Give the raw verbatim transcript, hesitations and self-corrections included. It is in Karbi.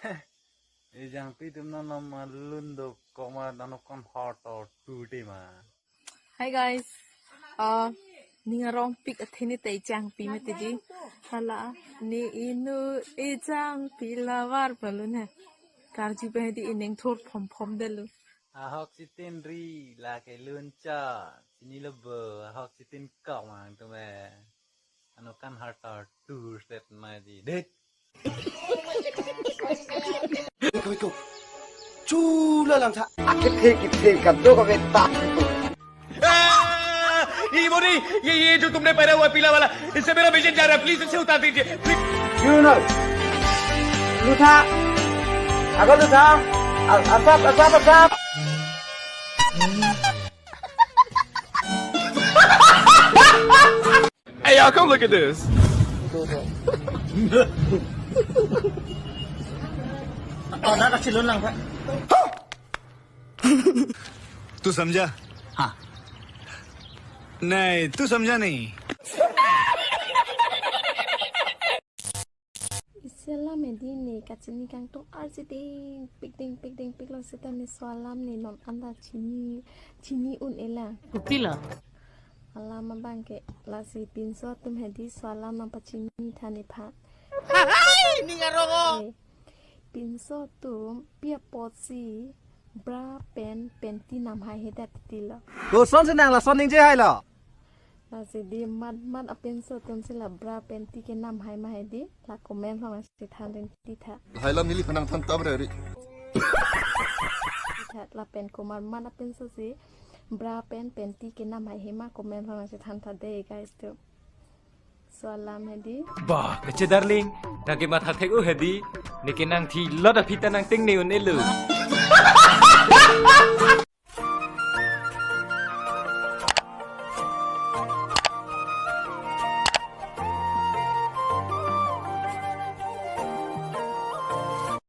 Ejangpi atum non malun dokok ma, anokkan hot or tu te ma. Hi guys. Uh, ning arongpik athe ne ta ejangpi mati di. Hala ne inut ejangpi lavar palun he. Karju pen di ining thur phom phom delu. Ahok sitin ri lake luncha. Chini lo bo, ahok sitin kok mang tu me. Anokkan hot or tu set ma di. Det. Iko, iko. Chula lang tha. Akithe kithe kadokave ta. ये वो नहीं, ये ये जो तुमने पहना हुआ पीला वाला, इससे मेरा विजन जा रहा है, प्लीज इसे उतार दीजिए। Chunoi. Lutha. Ago lutha. A- Asap, asap, asap. Hey y'all, come look at this. Oh, nak kasih lang tha. तू समझा? हाँ। नहीं, तू समझा नहीं। Isi alam hedi ne kachini kangtung arji dingpik dingpik dingpik lo seta ne so alam ne non anta chini chini un-e lang. Putila. Alam abang ke lasi pinso atum hedi so alam nangpachini tha nephan. Ning arong o. Eh, pinso atum pi apotsi bra pen panty namhai hedet tilo. Kosonsi nang lason ningje hai lo? Lasi di mat mat apinso atumsi la bra panty kenamhai ma hedi, la comment along si than ring ti tha. Hai lam neli phan nangthan tabra ri. Tha lapen komat mat apinsosi bra pen panty kenamhai he ma comment along si than tha de guys tu. So alam hedi. Bah, kece darling, nang kematha thek-o hedi, ne kenangthi lot aphi ta nangtengne un-elo.